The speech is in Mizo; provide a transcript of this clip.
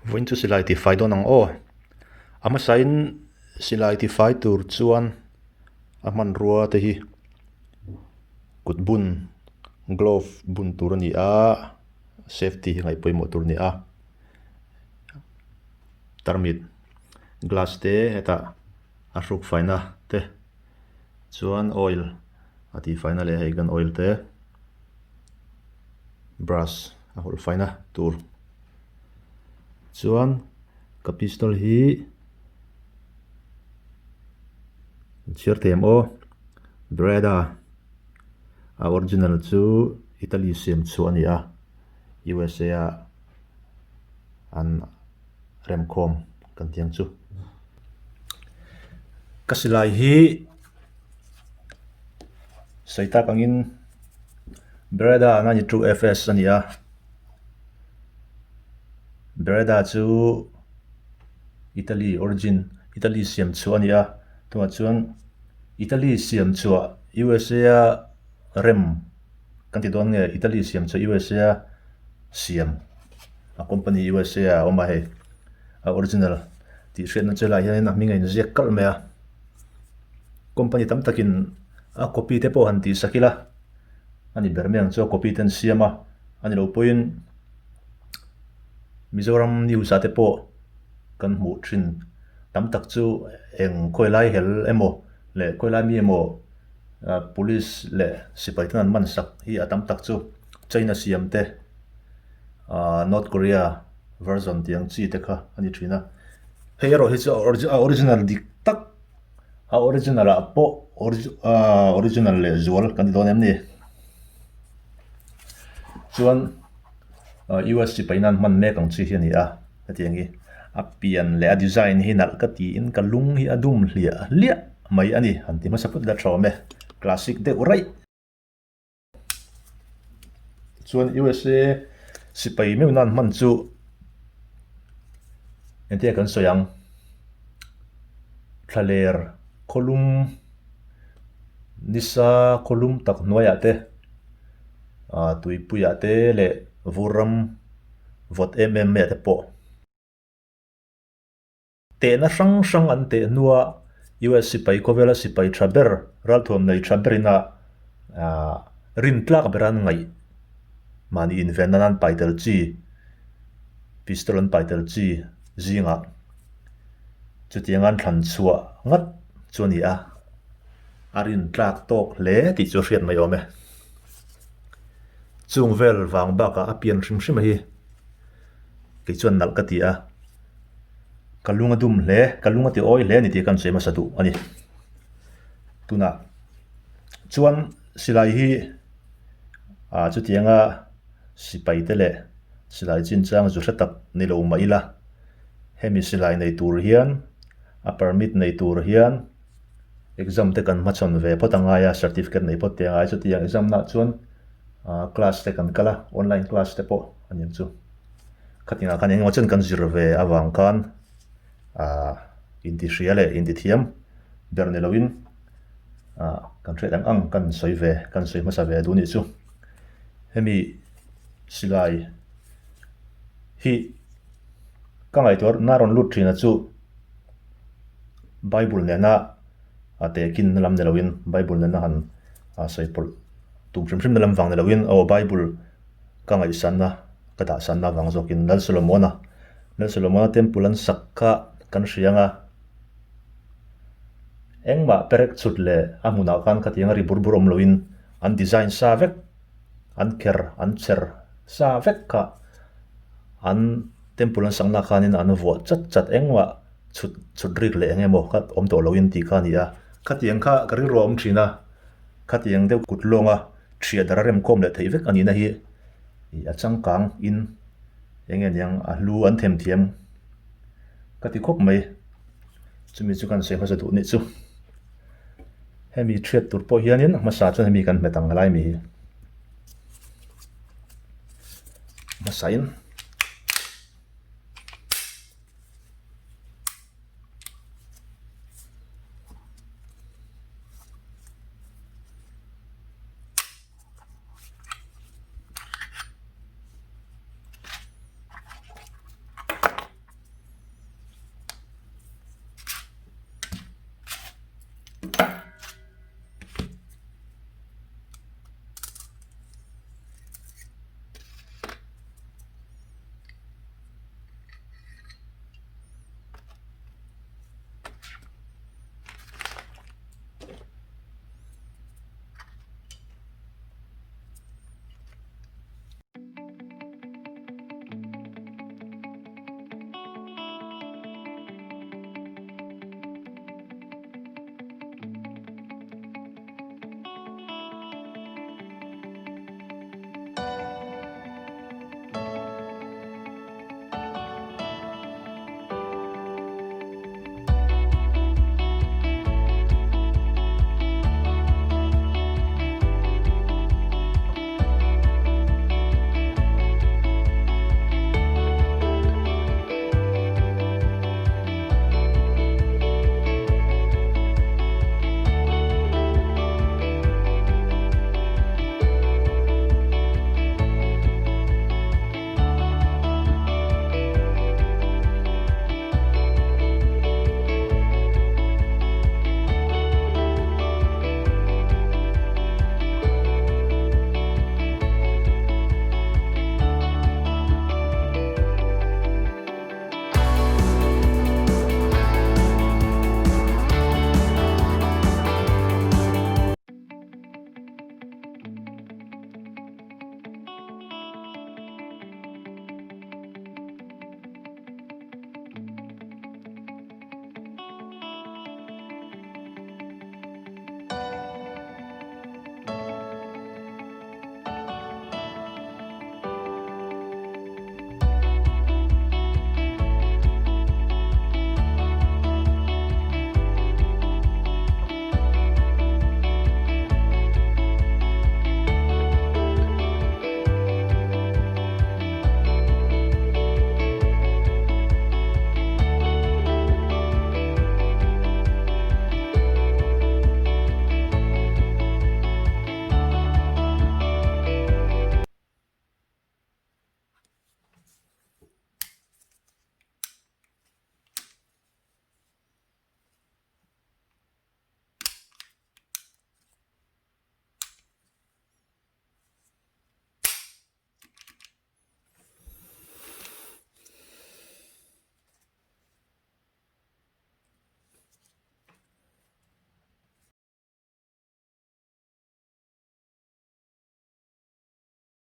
Vawiin chu silai tifai dawn ang aw. A hmasain silai tifai tur chuan a hmanrua te hi kut bun glove bun tur a ni a, safety hi ngaih pawimawh tur a ni a. Tarmit glass te hetah a hruk faina te chuan oil a tihfaina leh hei gun oil te brush a hawlh faina tur chuan ka pistol hi chhiar thei ang aw Breda a original chu Italy siam chhuah a ni a U_S_A ah an remkhawm kan tih ang chu. Ka silai hi sawi tak angin Beretta 92 FS a ni a, Beretta chu Italy origin Italy siam chhuah a ni a, tunah chuan Italy siam chhuah USA a rem kan ti dawn nge Italy siam chhuah USA a siam a company USA ah a awm a hei a original tih hriatna chu helaiah hianin a hming a inziak kalh mai a company tam takin a copy te pawh han tih sak ila a ni ber mai ang chu a copy te an siam a a ni loh pawhin Mizoram news ah te pawh kan hmuh thin tam tak chu eng khawi lai hel emaw leh khawi lai mi emaw police leh sipai ten an man sak hi a tam tak chu China siam te ahh North Korea version tih ang chi te kha a ni thin a hei erawh hi chu a original dik tak a original ah pawh ahh original leh zual kan ti dawn em ni chuan US sipai nan hman mek ang chi hi a ni a hetiang hi a pian leh a design hi nalh ka tiin ka lung hi a dum hliah hliah mai a ni han ti hmasa phut la tha awm e classic deuh raih. Chuan USA sipai meuh nan hman chu engtin nge kan sawi ang thlaler khawlum nisa khawlum tak hnuaiah te ah tuipuiah te leh vur ram vawt em em maiah te pawh. Tehna hrang hrang an teh hnua US sipai khawvela sipai tha ber, ralthuam nei tha berin a rintlak ber an ngaih. Mahni inven nan an pai tel chi, pistol an pai tel chi zingah chutiang an thlan chhuah ngat chu a ni a, a rintlak tawk hle tih chu a hriat mai awm e. Chung vel vang bakah a pian hrim hrim a hi kei chuan nalh ka ti a. Ka lung a dum hle, ka lung a ti awi hle a ni tih kan sawi hmasa duh a ni. Tunah chuan silai hi ah chutianga sipai te leh silai chinchang zu hre tak ni lo mah ila hemi silai nei tur hian a permit nei tur hian exam te kan hmachhawn ve phawt a ngai a certificate nei phawt te a ngai chutiang exam nah chuan ah class te kan kal a online class te pawh a ni ang chu. Khatinah khan engemaw chen kan zir ve avang khan ahh intihria leh intithiam ber ni loin ahh kan hriat ang ang kan sawi ve kan sawi hmasa ve duh nih chu. Hemi silai hi ka ngaihtuah na rawn lut thin a chu Bible nena a tehkin na lam ni loin Bible nena han sawi pawlh tum hrim hrim na lam vang ni loin aw Bible ka ngaihsanna ka dahsanna avang zawkin Lal Solomona Lal Solomona temple an sak kha kan hria ang a, engmah perek chhut leh a hmunah khan khatiang a ri bur bur awm loin an design sa vek, an kher an chher sa vek kha an temple an sakna khanin an vuah chat chat engmah chhut chhut rik leh eng emaw kha awm tawh loin tih kha a ni a. Khatiang kha ka rilru a awm thin a, khatiang deuh kut lawnga Thiah dar a remkhawm leh theih vek a nihna hi ih a changkang in eng nge niang a hlu an them thiam ka ti khawp mai chumi chu kan sawi hmasa duh nih chu hemi thiat tur pawh hianin hmasa chuan hemi kan hmet ang helai mi hi hmasa in.